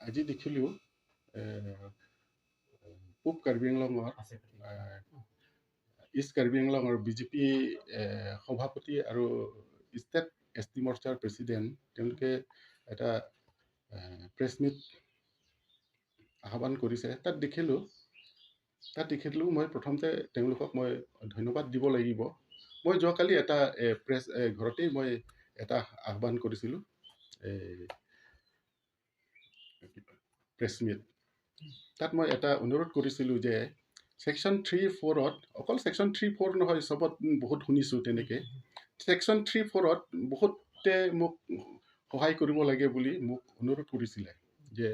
আজি দেখিলোঁ পূব কাৰ্বি আংলঙৰ, ইষ্ট কাৰ্বি আংলঙৰ বিজেপি সভাপতি আৰু ষ্টেট এছ টি মৰ্চাৰ প্ৰেচিডেণ্ট, তেওঁলোকে এটা প্ৰেছ মিট আহ্বান কৰিছে। তাত দেখিলোঁ মই প্ৰথমতে তেওঁলোকক মই ধন্যবাদ দিব লাগিব। মই যোৱাকালি এটা প্ৰেছ ঘৰতেই মই এটা আহ্বান কৰিছিলোঁ, এই প্ৰেছ মিট। তাত মই এটা অনুৰোধ কৰিছিলোঁ যে ছেকশ্যন 3(4)ত, অকল ছেকশ্যন 3(4) নহয়, চবত বহুত শুনিছোঁ তেনেকৈ, ছেকশ্যন 3(4)ত বহুতে মোক সহায় কৰিব লাগে বুলি মোক অনুৰোধ কৰিছিলে যে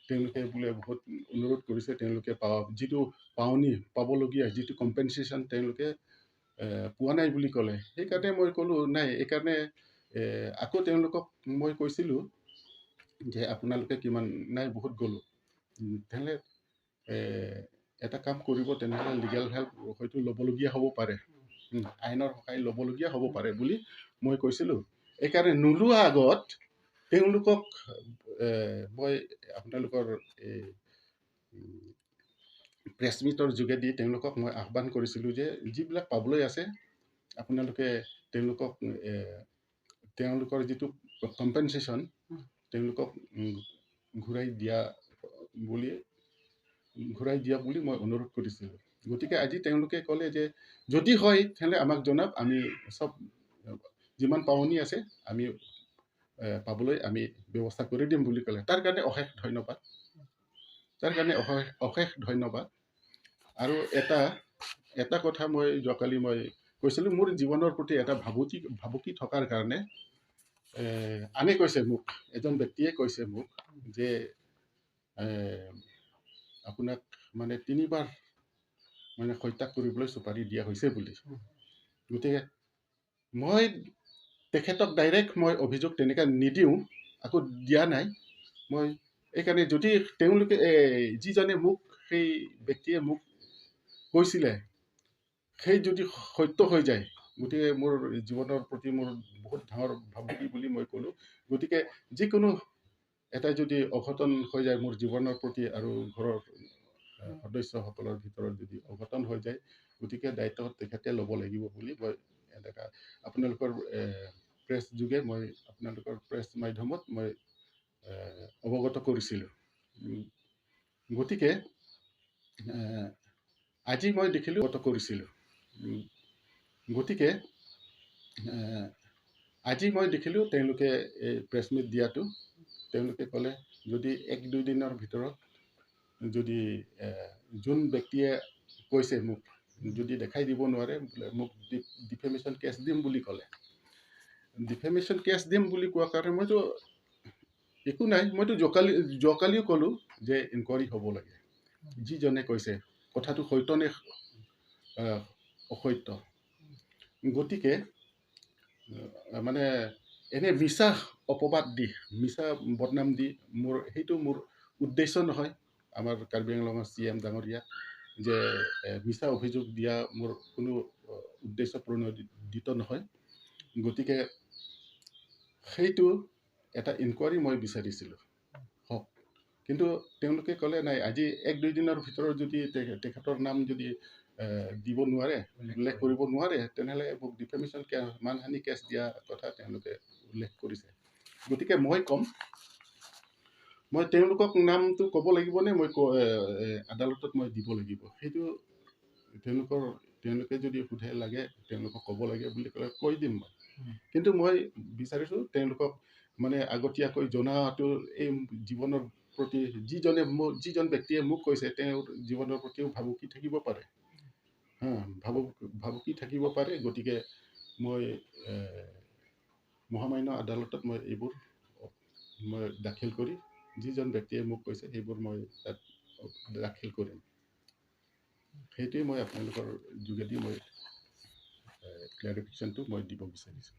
তেওঁলোকে বোলে বহুত অনুৰোধ কৰিছে, তেওঁলোকে যিটো পাৱনি পাবলগীয়া, যিটো কম্পেনচেশ্যন তেওঁলোকে পোৱা নাই বুলি ক'লে। সেইকাৰণে মই ক'লোঁ নাই, এইকাৰণে আকৌ তেওঁলোকক মই কৈছিলোঁ যে আপোনালোকে কিমান নাই বহুত গ'লোঁ, তেনেহ'লে এটা কাম কৰিব, তেনেহ'লে লিগেল হেল্প হয়তো ল'বলগীয়া হ'ব পাৰে, আইনৰ সহায় ল'বলগীয়া হ'ব পাৰে বুলি মই কৈছিলোঁ। এইকাৰণে নোলোৱা আগত তেওঁলোকক মই আপোনালোকৰ এই প্ৰেছ মিটৰ যোগেদি তেওঁলোকক মই আহ্বান কৰিছিলোঁ যে যিবিলাক পাবলৈ আছে আপোনালোকে তেওঁলোকক তেওঁলোকৰ যিটো কম্পেনচেশ্যন তেওঁলোকক ঘূৰাই দিয়া বুলি মই অনুৰোধ কৰিছিলোঁ। গতিকে আজি তেওঁলোকে ক'লে যে যদি হয় তেনেহ'লে আমাক জনাওক, আমি চব যিমান পাৱনি আছে আমি পাবলৈ আমি ব্যৱস্থা কৰি দিম বুলি ক'লে। তাৰ কাৰণে অশেষ ধন্যবাদ, তাৰ কাৰণে অশেষ অশেষ ধন্যবাদ। আৰু এটা কথা মই যোৱাকালি মই কৈছিলোঁ, মোৰ জীৱনৰ প্ৰতি এটা ভাবুকি থকাৰ কাৰণে আনে কৈছে মোক, এজন ব্যক্তিয়ে কৈছে মোক যে আপোনাক মানে তিনিবাৰ মানে হত্যা কৰিবলৈ চুপাৰি দিয়া হৈছে বুলি। গতিকে মই তেখেতক ডাইৰেক্ট মই অভিযোগ তেনেকৈ নিদিওঁ, আকৌ দিয়া নাই মই। এইকাৰণে যদি তেওঁলোকে যিজনে মোক, সেই ব্যক্তিয়ে মোক কৈছিলে, সেই যদি সত্য হৈ যায়, গতিকে মোৰ জীৱনৰ প্ৰতি মোৰ বহুত ডাঙৰ ভাবুকি বুলি মই ক'লোঁ। গতিকে যিকোনো এটা যদি অঘটন হৈ যায় মোৰ জীৱনৰ প্ৰতি আৰু ঘৰৰ সদস্যসকলৰ ভিতৰত যদি অঘটন হৈ যায়, গতিকে দায়িত্ব তেখেতে ল'ব লাগিব বুলি মই এনেকুৱা আপোনালোকৰ প্ৰেছ যোগে মই আপোনালোকৰ প্ৰেছ মাধ্যমত মই অৱগত কৰিছিলোঁ। গতিকে আজি মই দেখিলোঁ, অৱগত কৰিছিলোঁ। গতিকে আজি মই দেখিলোঁ তেওঁলোকে এই প্ৰেছ মিট দিয়াটো, তেওঁলোকে ক'লে যদি এক দুই দিনৰ ভিতৰত যদি যোন ব্যক্তিয়ে কৈছে মোক যদি দেখাই দিব নোৱাৰে, বোলে মোক ডিফেমেশ্যন কেছ দিম বুলি ক'লে। ডিফেমেশ্যন কেছ দিম বুলি কোৱাৰ কাৰণে মইতো একো নাই, মইতো যোৱাকালিও ক'লোঁ যে ইনকুৱাৰী হ'ব লাগে, যিজনে কৈছে কথাটো সত্য নে অসত্য। গতিকে মানে এনে মিছা অপবাদ দি, মিছা বদনাম দি মোৰ সেইটো মোৰ উদ্দেশ্য নহয়। আমাৰ কাৰ্বি আংলঙৰ চি এম ডাঙৰীয়া যে মিছা অভিযোগ দিয়া মোৰ কোনো উদ্দেশ্য প্ৰণোদিত নহয়। গতিকে সেইটো এটা ইনকুৱাৰী মই বিচাৰিছিলোঁ হওক, কিন্তু তেওঁলোকে ক'লে নাই, আজি এক দুই দিনৰ ভিতৰত যদি তেখেতৰ নাম যদি দিব নোৱাৰে, উল্লেখ কৰিব নোৱাৰে, তেনেহ'লে মোক ডিফেমেশ্যন, মানহানি কেছ দিয়া কথা তেওঁলোকে উল্লেখ কৰিছে। গতিকে মই ক'ম, মই তেওঁলোকক নামটো ক'ব লাগিবনে মই আদালতত মই দিব লাগিব, সেইটো তেওঁলোকে যদি সোধে লাগে, তেওঁলোকক ক'ব লাগে বুলি ক'লে কৈ দিম মই। কিন্তু মই বিচাৰিছোঁ তেওঁলোকক মানে আগতীয়াকৈ জনাটো, এই জীৱনৰ প্ৰতি যিজনে মোক, যিজন ব্যক্তিয়ে মোক কৈছে, তেওঁৰ জীৱনৰ প্ৰতিও ভাবুকি থাকিব পাৰে, হা ভাবুকি থাকিব পাৰে। গতিকে মই মহামান্য আদালতত মই এইবোৰ মই দাখিল কৰি, যিজন ব্যক্তিয়ে মোক কৈছে সেইবোৰ মই তাত দাখিল কৰিম। সেইটোৱে মই আপোনালোকৰ যোগেদি মই ক্লেৰিফিকেশ্যনটো মই দিব বিচাৰিছোঁ।